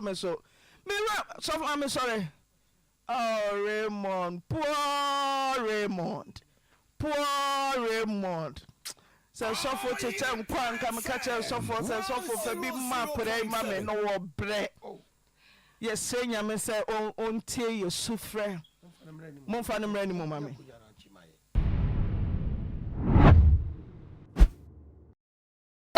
Me so me wura sɔfo ma me sɔre oh Raymond poor Raymond poor Raymond sɛ sɔfo kyekyɛ nkwa nka meka kyerɛ sɔfo sɛ sɔfo fɛ bi ma akwadaa yi ma me no wɔ brɛ yɛsrɛ nyame sɛ ɔntie yɛ sufrɛ momfa no mmra ne mu ma me.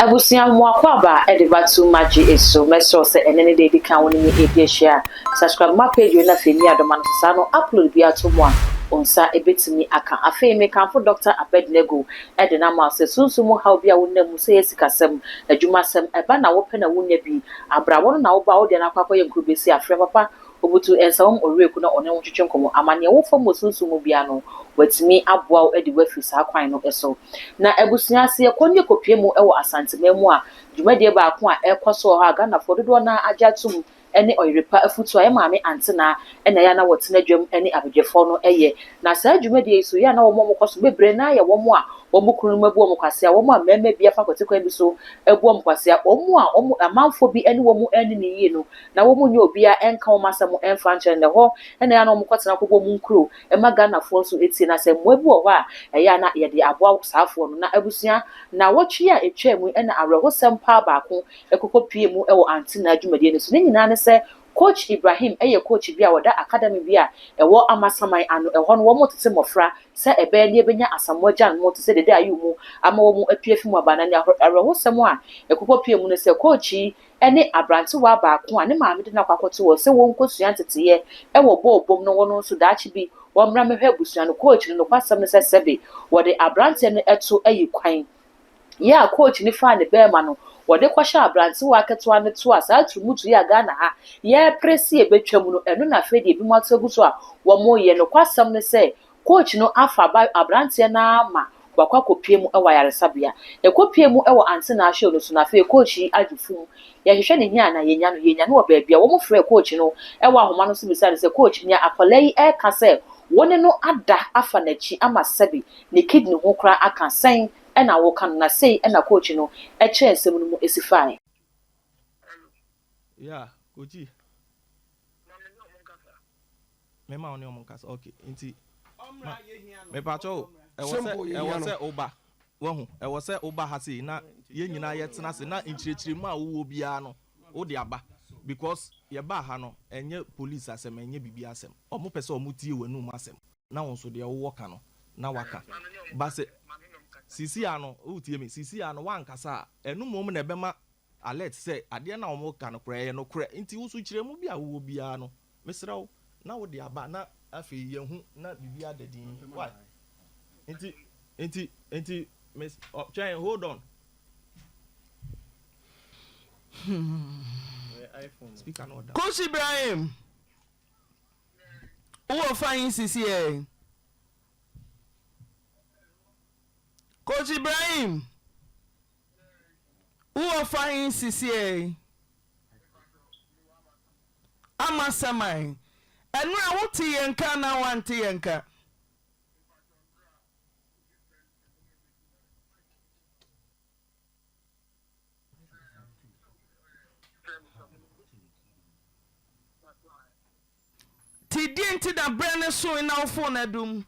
Abusua mo akwaaba de ba too much GH so mɛsrɛ wo sɛ ɛnɛ ne da edi kan wo ne me redi ahyia a subscribe ma page wei na afei mia dɔma no so saa no upload biara to mu a wo nsa bɛtumi aka. Afei mekamfo Doctor Abednego de no ama wo sɛ sunsum mu haw bi a wonam mu sɛ ɛyɛ sikasɛm, adwumasɛm, ɛba na wopɛ na wonnya bi, abrabɔ no na woba a wodeɛ no akɔ akɔyɛ nkuro bɛsi afrɛ papa Obutu nsawam ɔwereku na ɔne wo ntwetwe nkɔmmɔ ama nea wofa mu wɔ sunsum mu biara no, watumi aboa wo de wo afiri saa kwan no so. Na abusua, sɛ yɛkɔ ne yɛkɔpue mu wɔ Asanteman mu a, dwumadie baako a ɛrekɔ so wɔ hɔ a Ghanafoɔ dodoɔ no ara agye atom ne ɔyere pa afutuo a yɛn maame Antenaa na ɛyɛ a na wɔtena dwam ne abadwafoɔ no yɛ. Na saa dwumadie yi so, yɛ a na wɔn a wɔkɔ so bebree no ara yɛ wɔn a wɔn kununom abu wɔn kwasea, wɔn a mmarima bi afa kwatikwan bi so abu wɔn kwasea, wɔn a wɔn amanfoɔ bi ne wɔn anni no yie no, na wɔn nyɛ obiara nka wɔn asɛm mfa nkyerɛ no, na ɛhɔ na ɛyɛ a na wɔkɔtena kɔbɔ wɔn nkuro ma Ghanafoɔ nso tie, na sɛ mmoa bi wɔ hɔ a, ɛyɛ a na yɛde aboa saa foɔ no. Na abusua, nnawɔtwe a ɛtwaa mu yi na awerɛhosɛm paa baako kɔkɔpuee mu wɔ Antenna dwumadie no so, ne nyinaa ne sɛ Coach Ibrahim yɛ coach bi a ɔda academy bi a ɛwɔ Amasaman ano, ɛhɔ no wɔtete mmɔfra sɛ ɛbɛyɛ na yɛbɛnya Asamoah Gyan mu te sɛ Dede Ayew mu ama wɔn apue afi mu aba, na nea awerɛhosɛm a ɛkɔkɔpuee mu ne sɛ coach yi ne aberantewaa baako a ne maame de no akɔ akɔto hɔ sɛ wɔnkɔsua nteteeɛ wɔ bɔɔlbɔ mu na wɔn nso daakye bi wɔmmra mmɛhwɛ abusua no. Coach no, nokwasɛm ne sɛ sɛbe wɔde aberanteɛ no to ayi kwan. Yɛ a coach no faa ne bɛɛma no, wɔde kɔhyɛɛ aberantewaa ketewa no to a saa turumutu yi a Ghana ha yɛrepere se yɛbɛtwa mu no, ɛno na afei deɛ ebinom ato agu so a wɔreyɛ. Nokwasɛm ne sɛ Coach no afa aba abranteɛ no ara ma wakɔ akɔpue mu wɔ ayaresabea. Ɛkɔpue mu wɔ Antenna show no so no afei coach yi agye fum. Yɛhwehwɛ no he a na yɛnnya no, yɛnnya no wɔ baabi a. Wɔfrɛɛ coach no wɔ ahoma no so bisaa no sɛ, Coach, nea akwadaa yi reka sɛ wo ne no ada afa n'akyi ama sɛbe ne kidney ho koraa aka, sɛn na woka no? Na sei na coach no kyerɛɛ nsɛm no mu si faeɛ. Yeah, Kochi. Me ma wo ne ɔmo nkasa ok nti ma mepakyɛ o ɛwɔ sɛ ɛwɔ sɛ woba wahu ɛwɔ sɛ woba ha sei na yɛn nyinaa yɛtena ase na nkyerɛkyerɛmu a wowɔ biara no wode aba because yɛbaa ha no ɛnyɛ police asɛm ɛnyɛ biribi asɛm ɔmo pɛ sɛ ɔmo tie w'anum asɛm na wo nso deɛ wowɔ ka no na waka ba sɛ sisi ano wotie me sisi ano wankasa a ɛno mmom na ɛbɛma alert sɛ adeɛ no a wɔka no koraa ɛyɛ nokorɛ nti wo nso kyerɛmu bi a wowɔ biara no mesrɛ wo na wode aba na afei yɛahu na biribi ada din why nti nti nti mes ɔ twɛn hold on. Speaker no ɔda. Coach Ibrahim, wowɔ fa he sisi ɛ? Coach Ibrahim. Wo wɔ fa he sisiei? Amasaman. Ɛnora wo te yɛn nka anaa wante yɛn nka? Nti deɛ nti na berɛ no soe na wo phone adum?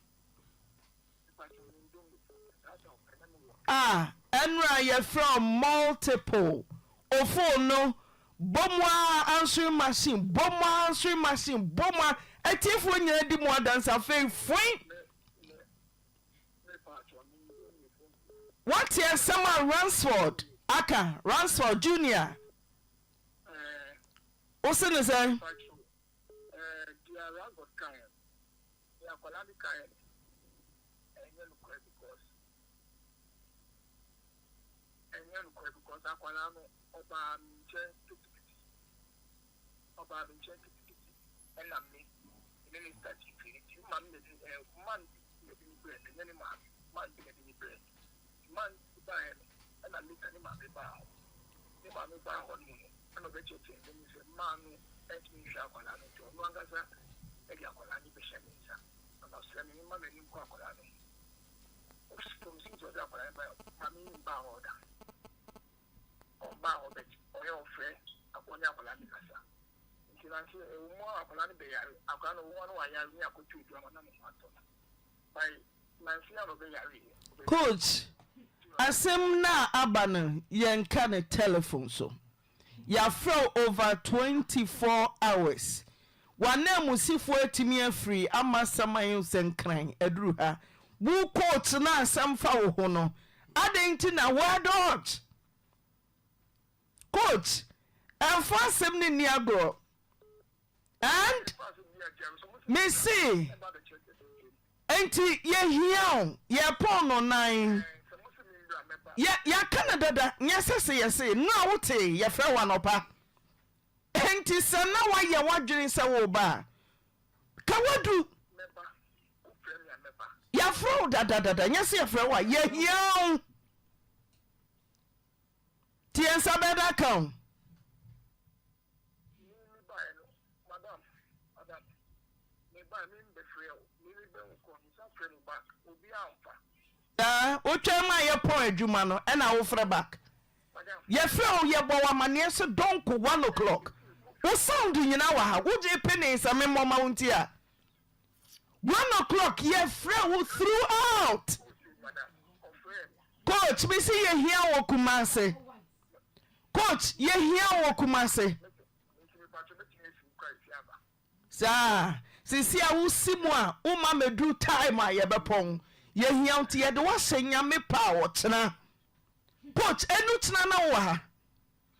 A ɛnora yɛfrɛ wo multiple o phone no bɔ mu ara answering machine bɔ mu ara answering machine bɔ mu ara atiefoɔ nyinaa di mu adanse afei foin Woate asɛm a Ransford aka Ransford Junior wo se ne sɛn? Deɛ akwadaa no kaeɛ no, ɛnyɛ nokorɛ because ɛnyɛ nokorɛ because akwadaa no ɔbaa me nkyɛn ketekete, ɔbaa me nkyɛn ketekete ɛna me me ne no start fie nti me maame na ɛde ɛɛ man bi na ɛde ne brɛ me ɛnyɛ ne maame man bi na ɛde ne brɛ me nti man bi baeɛ no ɛna later ne maame baa hɔ ne maame baa hɔ no mu no ɛna ɔbɛkyerɛkyerɛ nsɛm mu sɛ maa no ɛntumi nhwɛ akwadaa no nti ɔno ankasa de akwadaa no bɛhyɛ me nsa na masrɛ me memma m'ani nkɔ akwadaa no ho. Ɔsi sɛ ɔde akwadaa no baeɛ, maame yi mbaa hɔ da. Ɔmbaa hɔ but ɔyɛ ɔfrɛ ɔne akwadaa no kasa. Nanso ɛwɔ mu a akwadaa no bɛyare, akwadaa no ɔwɔ mu a na wayare ne akɔtɔ aduro ama na ne ho atɔ no. By nansa yi a na ɔbɛyare yɛ. Coach, asɛm no a aba no yɛnka no telephone so. Yɛafrɛ wo over 24 hours. W'ananmusifoɔ atumi afiri ama asɛm ayɛ wo sɛ nkran aduru ha. Wo coach no a asɛm fa wo ho no, adɛn nti na woadodge? Coach, ɛmfa asɛm no nni agorɔ. And me se, nti yɛhia wo, yɛpɔn no nan. Yɛ, yɛaka no dada, nyɛ sɛ se yɛse, no a wotee, yɛfrɛ wo anɔpa. Nti sɛ na woayɛ w'adwene sɛ woreba a, ka woadu. Yɛafrɛ wo dadadada, nyɛ sɛ yɛfrɛ wo a, yɛhia wo. Nti yɛn nsa bɛda ka o. Daa wotwɛn ma yɛpɔn adwuma no ɛna wofrɛ back. Yɛfrɛ wo yɛbɔ wo amaneɛ sɛ donko one o'clock. Wo sound nyinaa wɔ ha wogye penee sɛ memmɔ ma wo nti a. One o'clock yɛfrɛ wo throughout. Coach me se yɛhia wɔ Kumase. Coach yɛhia wɔ Kumase. Saa sisi a wosi mu a woma mɛduru time a yɛbɛpɔn. Yɛhia wo nti yɛde woahyɛ Nyame pa a ɔkyena. Coach ɛnu kyena na wowɔ ha.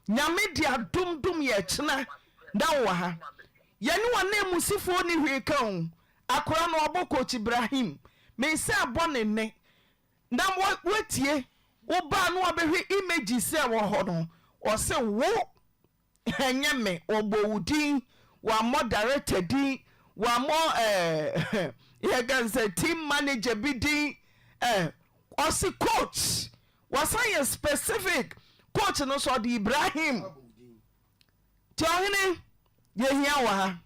Nyame de adom dom yɛ kyena na wowɔ ha. Yɛne w'ananmusifoɔ nni hwee ka o. Akora no ɔbɔ coach Ibrahim. Me nsa ɛbɔ ne nne. Na woatie, wo ba no wabɛhwɛ images a ɛwɔ hɔ no, ɔse wo ɛnyɛ me, ɔbɔ wo din, wammɔ director din, wammɔ ɛɛ yɛka no sɛ team manager bi din, ɛɛ ɔse coach, wasan yɛ specific coach no so ɔde Ibrahim. Nti ɔhene yɛhia wɔ ha.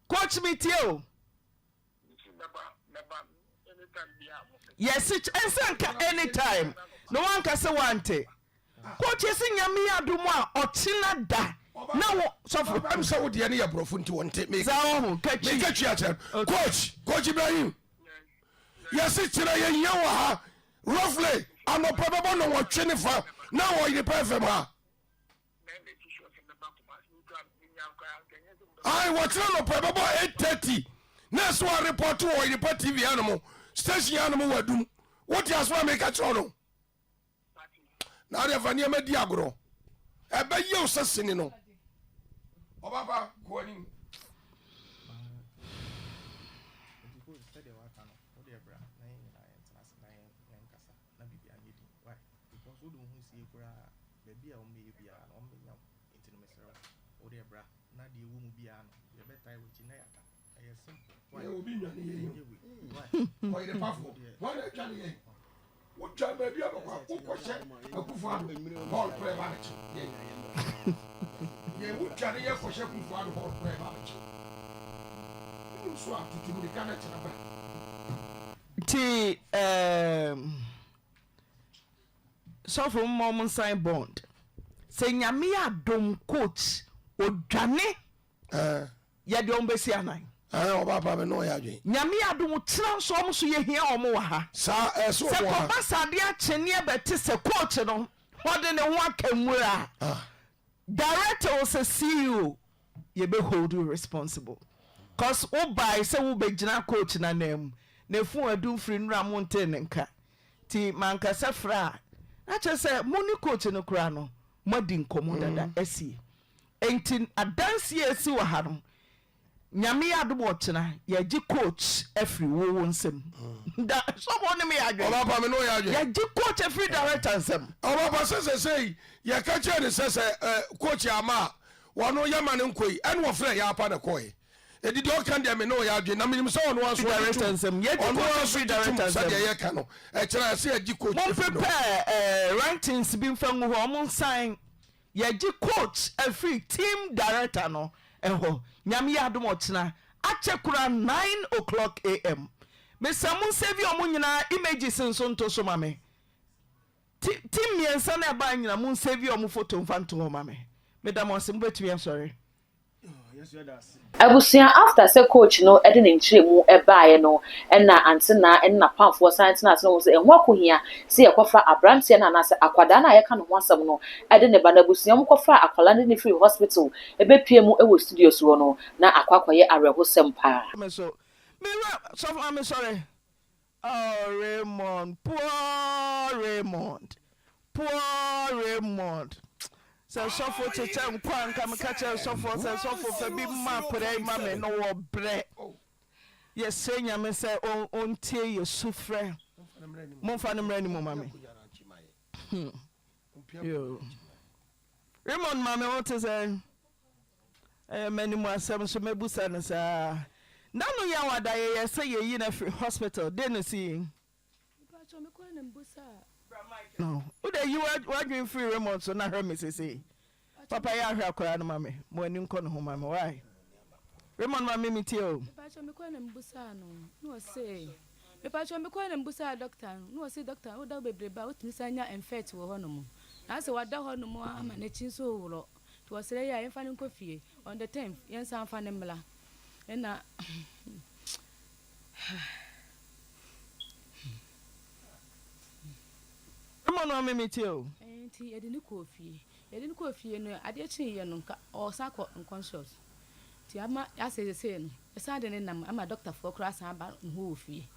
Coach me tie o. Yɛse ɛnsɛ nka anytime na wanka sɛ wante. Coach yɛse nyame yɛ adom a ɔkyena da na wo sɔfo. Ɛm sɛ wo deɛ no yɛ borɔfo nti wɔnte. Saa wɔ ho ka twi. Meka twi akyerɛ no. Coach, Coach Ibrahim. Yɛse kyerɛ yɛhia wɔ ha roughly anɔpa bɛbɔ nɔnwɔtwe ne fa na wɔ Yerepa FM ha. Ayi wɔkyerɛ nɔpɛ bɛbɔ 8:30 na ɛsɛ wɔ report wɔ Ɔyerepa TV hanom station hanom wɔ adum wote asɛm a meka kyerɛ no na adeɛ fa nneɛma di agorɔ ɛbɛyɛ wo sɛ sini no ɔbaba kɔ anim. Baabi a wɔbɛyɛ biara no, wɔbɛnya wo. Nti no mesrɛ wo, wo deɛ bra na deɛ ɛwɔ mu biara no, yɛbɛtae w'akyi na yɛaka. Ɛyɛ simple. Why? Yɛ obi nwane yɛn Ɛnyɛ wei. Why? Ɔyere pafo wɔn na atwa ne yɛn wotwa baabi a bɛkɔ a wokɔhyɛ akufo ado hall kora ɛba abɛkye yɛn yɛn wotwa ne yɛ kɔhyɛ akufo ado hall kora ɛba abɛkye wonim so a tutu mirika na kyerɛ bra. Nti ɛɛm. Sɔfo mma ɔmo nsan bond. Sɛ nyame yɛ adom coach odwane yɛde ɔmo bɛsi anan. Ɛɛ ɔba pa me ne ɔyɛ adwen. Nyame yɛ adom kyena nso ɔmo so yɛhia ɔmo wɔ ha. Saa ɛsɛ Sɛ ɔmo wɔ ha. kɔba sɛ adeɛ akye ne ɛbɛte sɛ coach no ɔde ne ho aka nwura a Director o sɛ CEO yɛbɛ hold you responsible cos wo bae sɛ wo bɛ gyina coach no ananmu na phone adum firi nnora mo ntee ne nka nti mankasa frɛ a na kyerɛ sɛ mo ne coach no koraa no mo adi nkɔmmɔ dada asie nti adanseɛ a ɛsi wɔ ha no Nyame yɛ adom ɔkyena yɛgye coach afiri wo wo nsam da sɔfo wo ne me yɛ adwen Ɔba pa me ne wo yɛ adwen. yɛgye coach afiri director nsam. Ɔba pa sɛ sɛsɛyi yɛka kyerɛ ne sɛ sɛ eh, coach ama a wɔno yɛma no nkɔ yi ɛne wɔfrɛ yɛ apa na kɔɛ ɛdi deɛ ɔka deɛ me ne wo yɛ adwen na menim sɛ ɔno ara so ɔgye Director tom nsam yɛgye ɔno coach ara so afiri gye tom director sɛdeɛ nsam. yɛka no ɛkyerɛ sɛ yɛgye coach Mo afiri no prepare eh, writings bi mfa ngu hɔ ɔmo nsan Yɛgye coach afiri team director no hɔ Nyame yɛ adom ɔkyena akyɛ koraa 9:00 am. Mesrɛ mo nsave ɔmo nyinaa images nso nto so ma me. Ti team mmiɛnsa no a ɛbaeɛ nyina mo nsave wɔn photo mfa nto hɔ ma me. Meda mo ase mobɛtumi asɔre. Abusua after sɛ coach no de ne nkyerɛmu baeɛ no ɛna Ante Naa ne n'apamfoɔ san tenaa ase na wɔhu sɛ ɛho akɔhia sɛ yɛkɔfa abranteɛ no anaasɛ akwadaa no a yɛka ne ho asɛm no de ne ba no abusua wɔkɔfaa akwadaa no de no firii hospital bɛpuee mu wɔ studios hɔ no na akɔ akɔyɛ awerɛhosɛm paa. Me so me wura sɔfo ma me sɔre Oh Raymond poor Raymond poor Raymond sɛ sɔfo kyekyɛ nkwa a nka meka kyerɛ sɔfoɔ sɛ sɔfo fa bi ma akwadaa yi ma me no wɔ brɛ yɛsrɛ nyame sɛ ɔntie yɛ sufrɛ momfa no mmra ne mu ma me hmm. Yo. Raymond ma me ho te sɛ Ɛyɛ m'anim asɛm nso mɛbusa no saa. Na no yaw ada yɛyɛ sɛ yɛyi no afiri hospital den no si. Mepakyɛw mekɔɛ na mebusaa. Bra mic no wo deɛ yi w'adwene firi Raymond so na hwɛ me sesei papa yɛ ahwɛ akwadaa no ma me mo ani nkɔ ne ho ma me why Raymond ma me metie o. Mepakyɛw mekɔɛ na mebusaa no na ɔse mepakyɛw mekɔɛ na mebusaa doctor no na ɔse doctor woda hɔ bebrebe a wotumi san nya infect wɔ hɔ nom na asɛ wada hɔ nom ama n'akyi nso worɔ Nti wɔsrɛ yɛ a yɛmfa no nkɔ fie on the tenth yɛnsan mfa no mmra ɛna. Mmɔ no ame metie o. Nti yɛde no kɔɔ fie yɛde no kɔɔ fie no adeɛ kyeeɛ no nka ɔɔsan kɔ unconscious nti ama asɛ sesei no yɛsan de no nam ama doctor foɔ koraa asan aba ne hɔ wɔ fie.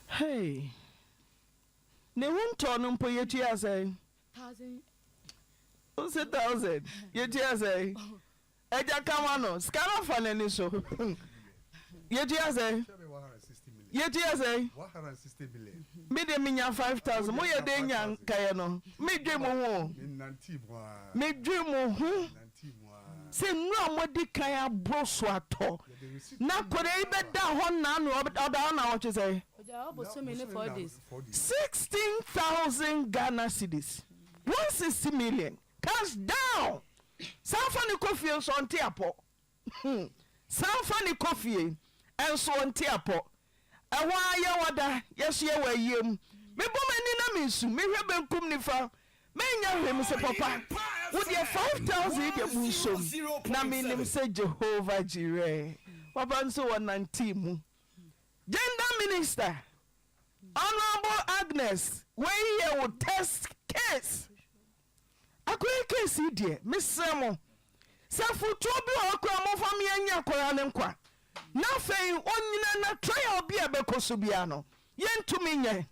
Hey. Ne ho ntɔɔ no mpo yɛtua sɛn? Wose thousand yɛtua sɛn? Agya ka ma no sika no afa n'ani so yɛtua sɛn? Yɛtua sɛn? Me deɛ menya 5000 moyɛ dɛn nya nkaeɛ no? Medwe mo ho medwe mo ho sɛ nnuro a moadi kan aboro so atɔ na akwadaa yi bɛda hɔ nnaano ɔda hɔ nnawɔtwe sɛn? 16,000 Ghana cedis, 160 million, cash down! San fa no kɔ fie nso ɔnte apɔ. San fa no kɔ fie nso ɔnte apɔ. Ɛhɔ ara yɛwɔ da, yɛso yɛwɔ ayie mu. Mebɔ m'ani na mesu, mehwɛ benkum nifa, mennya hwee. Mese papa, wo deɛ 5,000 yi deɛ monsom. Na menim sɛ Jehovah Jireh. Papa nso wɔnantee mu. Gender minister Honourable Agnes wei yɛ wo test case. Akwadaa case yi deɛ mesrɛ mo sɛ fotuo bi wɔ hɔ koraa momfa me anya akwadaa no nkwa na afei ɔnyina na trial bi a ɛbɛkɔ so biara no yɛntumi nyɛ.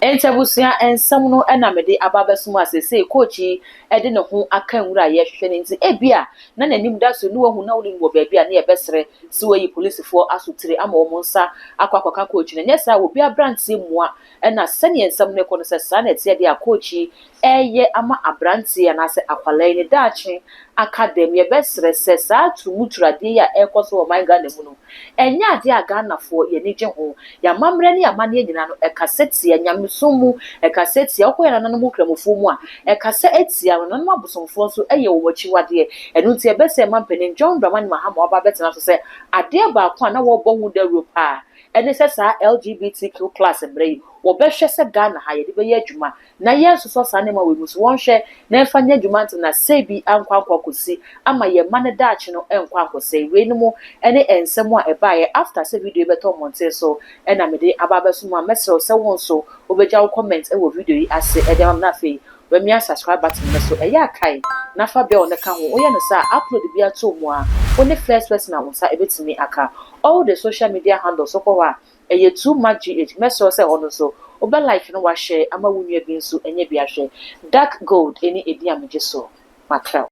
Enti abusua nsɛm no na mede aba abɛso mu a seesei coach yi de ne ho aka nwura a yɛrehwehwɛ no nti ebia na n'anim da so ne wahu na wonim wɔ baabi a na yɛbɛsrɛ sɛ wɔayi polisifoɔ asotire ama wɔn nsa akɔ akɔka coach no ɛnyɛ saa a obi abranteɛ mua na sɛdeɛ nsɛm no rekɔ no sɛ saa na ɛteɛ deɛ a coach yi reyɛ ama abranteɛ anaasɛ akwadaa yi ne daakye aka dɛm yɛbɛsrɛ sɛ saa turumuturu adeɛ yi a ɛrekɔ so wɔ ɔman Ghana mu no Ɛnyɛ adeɛ a Ghanafoɔ yɛn ani gye ho. Yɛn amammerɛ ne yɛn amanneɛ nyinaa no, ɛkasa tia nyamesom mu, ɛkasa tia, wokɔ yɛn nananom Nkramofoɔ mu a, ɛkasa tia, yɛn nananom abosomfoɔ nso yɛ wɔn akyiwadeɛ. Ɛno nti ɛbɛsɛ Mampanin John Dramani Mahama waba abɛtena so sɛ adeɛ baako a na wɔrebɔ ho dawuro paa ne sɛ saa LGBTQ plus mmara yi, wɔbɛhwɛ sɛ Ghana ha yɛde bɛyɛ adwuma na yɛnsosɔ saa nneɛma wei mu so, wɔnhwɛ na ɛmfa nyɛ adwuma ntɛm na sɛe bi ankɔ ankɔ akɔsi ama yɛn mma no daakye no nkɔ ankɔsɛe. Weinom ne nsɛm a ɛbaeɛ after sɛ video yi bɛtɔ mmɔnten so na mede aba abɛso mu a mɛsrɛ wo sɛ wo nso wobɛgya wo comment wɔ video yi ase de ama me na afei wamia subscribe button no so. Ɛyɛ a kae na fa bell no ka ho, woyɛ no saa a upload biara to mu a wo ne first person a wo nsa bɛtumi aka. All the social media handles wokɔ hɔ a Ɛyɛ too much GH, mɛsrɛ wo sɛ hɔ no nso wobɛ like na wa share ama wo nua bi nso anya bi ahwɛ. Dark Gold ne edin a megye so. Mackerel.